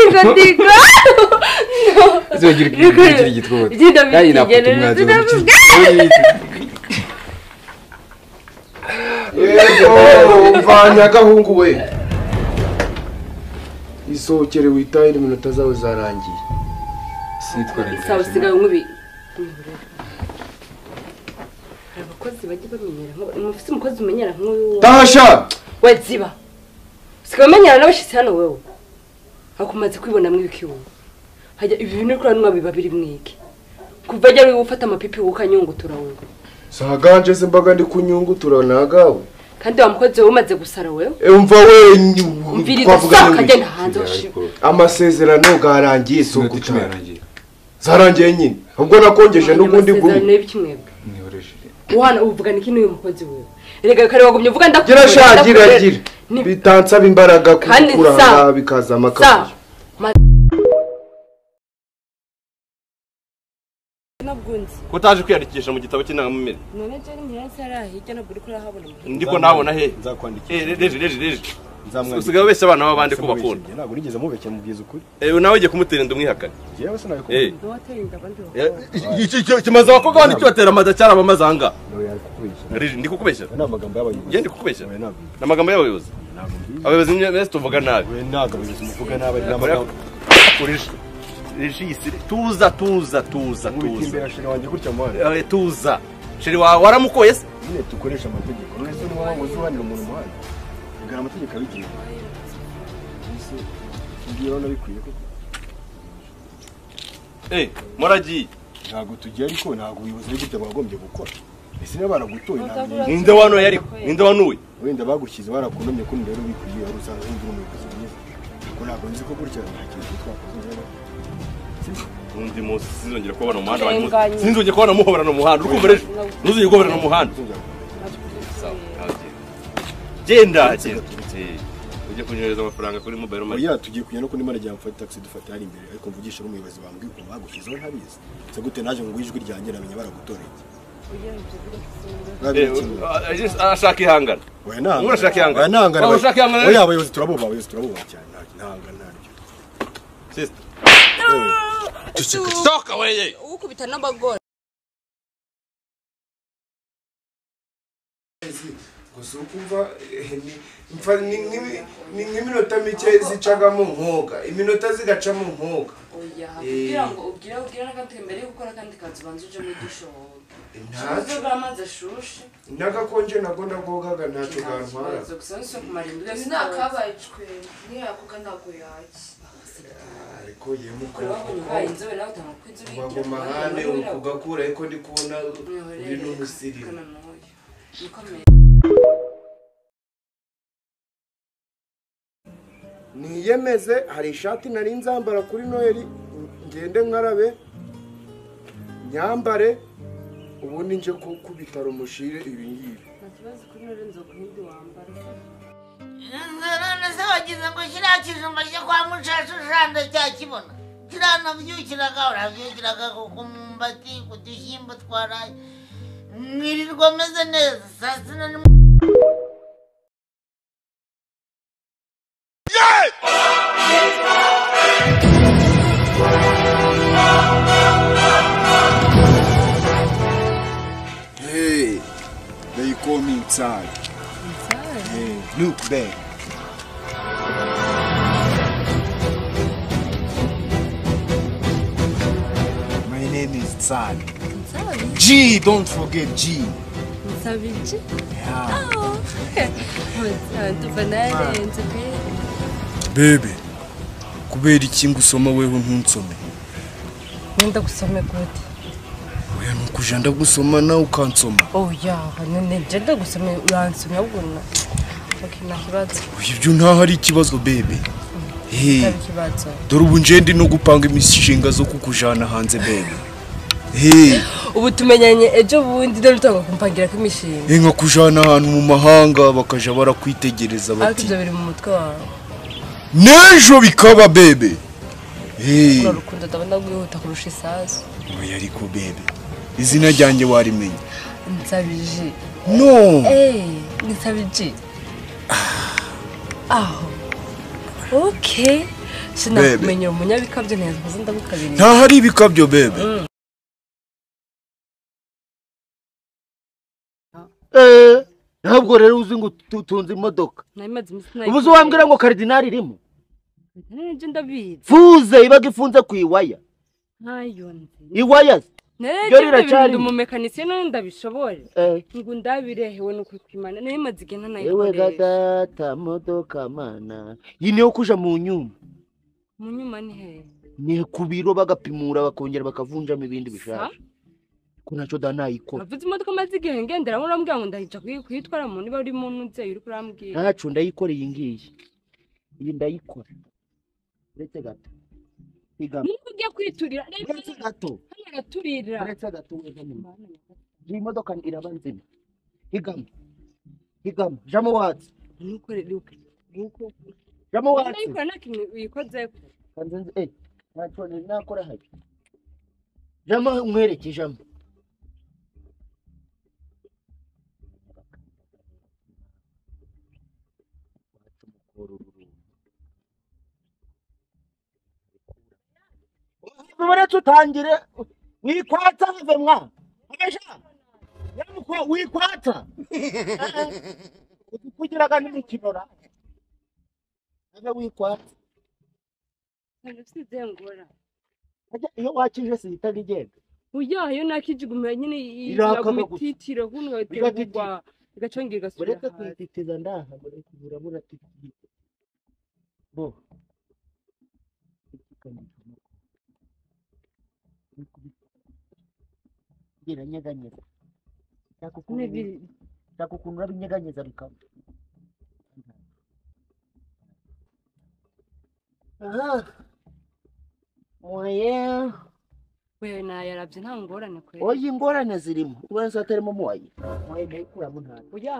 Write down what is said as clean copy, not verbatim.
Ndigo ndigo. Uzogira ikiri gitwote. Kandi nafata umwanzuro. Yego, mvanya gahungu we. Isohokere witahire iminota zawe zarangiye. Sawa usigaye nkubi. Abakozi bajye bamenyera mufite umukozi umenyera nk'uyu. Tasha! We ziba. Usigaye umenyera n'abashitsi hano wewe. Hakumaze kwibona mwibiki wowe. Hajya ibi bintu kuri hano biba biri mwiki. Kuva ajya ufata amapipi ukanyungutura wowe. Saganje se mbaga ndi kunyungutura nagawe. Kandi wa mukozi wewe umaze gusara wewe. Umva we twavuga kagenda hanze. Amasezerano garangiye isoko cyarangiye. Zarangiye nyine. Ubwo nakongeje n'ubundi gumwe. Wana uvuga niki n'uyu mukozi wewe. Erega kare wagumye uvuga ndakubwira. Gira gira gira. Bitansaba imbaraga kukura bikaza amakabuye. Ko taje kwiyandikisha mu gitabo cy'indangamirire. None je ntiyasara hirya nabwo uri kurahabona. Ndiko nabona he? Nzakwandikisha. Reje reje reje. Nzamwandikisha. Usigaye wese abana b'abandi ko bakunda. Ntabwo nigeze mubekera mubwiza ukuri. Nawe ugiye kumutera inda umwihakane. Jewe sinabikubwiye. Iki kimaze abakobwa bandi kibatera amada cyarabamaze anga. Reje ndi kukubeshya. Ni amagambo y'abayobozi. Nge ndi kukubeshya. Ni amagambo y'abayobozi. Abayobozi mwese tuvuga nabi. We ntabwo abayobozi muvuga nabi ari amagambo. Regis, tuza tuza tuza tuza. Sheri wanjye gutya mwana. Tuza. Sheri wawe waramukoye se? Nyine tukoresha amategeko. None se ni wowe uzuhanira umuntu muhanda. Ugara amategeko abigenga. Ese ngiye urabona bikwiye koko. Muragiye. Ntabwo tugiye ariko ntabwo ubuyobozi gutya bagombye gukora. Ese niba baragutoye ntabwo. Ninde wanuye ariko? Ninde wanuye? Wenda bagushyize barakunomye ko rero bikwiye wari usanzwe uri umuyobozi mwiza. Ariko ntabwo nzi ko gutya nta kintu twakoze. Undi munsi sinzongera kubona umuhanda wanyu. Sinzongera kubona muhoberana umuhanda. Urukumva rejo. Ntuzongere guhoberana umuhanda. Sawa. Genda genda. Ujye kunyohereza amafaranga kuri mobile money. Oya tugiye kujya no kuri manager mfata taxi dufata hari imbere ariko mvugisha n'umuyobozi bambwiye ukuntu bagushyizeho ntabizi. Se gute naje ngo ijwi ryanjye namenye baragutoreye. Ashaka ihangana. Oya nanga. Urashaka ihangana. Oya nanga. Urashaka ihangana. Oya abayobozi turabubaha, abayobozi turabubaha cyane. Ntanga ntaryo. Sister. Toka weye. Ukubita n'abagore. Gusa ukumva ni nk'iminota mike zicaga mu nkoga, iminota zigaca mu nkoga. Oya, kugira ngo ubwire ubwire n'akandi mbere yo gukora kandi kazi banza uje mu dusho wowe. Ntacyo amazi ashushe. Nagakonje nago ndagogaga ntacyo gantwara. Nakabaye cwe, niyakuga ntago yaki. Ariko yemuko bagoma hane ukugakura ariko ndi kubona uri n'umusirimu. Niyemeze hari ishati nari nzambara kuri Noheli ngende nkarabe nyambare ubundi nje ku bitaro mushire ibi ngibi. Nta kibazo kuri Noheli nzokuhindi wambara. None se wagize ngo kiriya kijumba cyo kwa Mushasha ushanda cyakibona kiranabyukiraga urabyukiraga ku mwumbati ku dushyimbo twaraye mwirirwa meze neza saa sita ni Hey, they call me inside. Inside? Hey, look back. My name is Tsali. Tsali? G, don't forget G. Tsali G? Yeah. Oh. Baby, kubera iki ngusoma wewe ntunsome? Nenda gusome gute? Oya nukuja ndagusoma nawe ukansoma. Oya, none nje ndagusome uransomye ahubwo na. Okay, nta kibazo. Oya ibyo ntaho ari ikibazo baby. Hey. Ikibazo. Dore ubu nje ndi no gupanga imishinga zo kukujana hanze baby. Hey. Ubu tumenyanye ejo bundi dore utanga kumpangira ko imishinga. Inka kujana ahantu mu mahanga bakaja barakwitegereza bati. Ariko ibyo biri mu mutwe wawe. Nejo bikaba bebe. Hey. Urukundo ndabona rwihuta kurusha isasu. Oya ariko bebe. Izina ryanjye warimenye. Nsabije. No. Nsabije. Aho. Okay. Sinakumenyera umunyabikabyo neza nkoze ndagukabiriye. Nta hari ibikabyo bebe. Ntabwo rero uzi ngo tutunze imodoka. Ubu uzi wambwira ngo Cardinal irimo? Nje ndabizi. Fuze ibaga ifunze ku iwaya. Ntayo nzi. Iwaya. Yo riracari ndi umumekanisiye none ndabishobora. Ngo ndabirehewe nuko kwimana nayimaze igihe ntanayikoresha. Ewe gadata modoka mana. Iyi niyo kuja mu nyuma. Mu nyuma ni he? Ni ku biro bagapimura bakongera bakavunjamo ibindi bishasha. Ko ntacyo da nayikora. Navuze imodoka maze igihe ngendera urambwira ngo ndahija kuyitwara mu niba uri mu ntuze uri kurambwira. Ntaco ndayikora iyi ngiyi. Iyi ndayikora. Uretse gato. Niko ugiye kwiturira. Uretse gato. Hano araturira. Uretse gato wega. Iyi modoka iraba nzima. Higama. Higama. Jamo watsi. Nuko rero nuko. Jamo watsi. Ndayikora nta kintu uyikoze. Kanze ntacyo nakora habi. Jamo nkwereke jamo. Uretse utangire wikwata have mwa abesha yamuko wikwata kugiraga n'imikinora have wikwata ngora iyo wakije sihita igenda uya iyo nakijigumira nyine iragumutitira kunwa itegurwa igacongera igasubira uretse kwititiza ndaha mureke burabura titira bo iranyeganyeza shaka ukuntu urabinyeganyeza bikaba aha oye wewe nayarabye nta ngorane kweli oye ingorane zirimo ubona se atarimo muwaye muwaye ndayikuramo ntayo oya.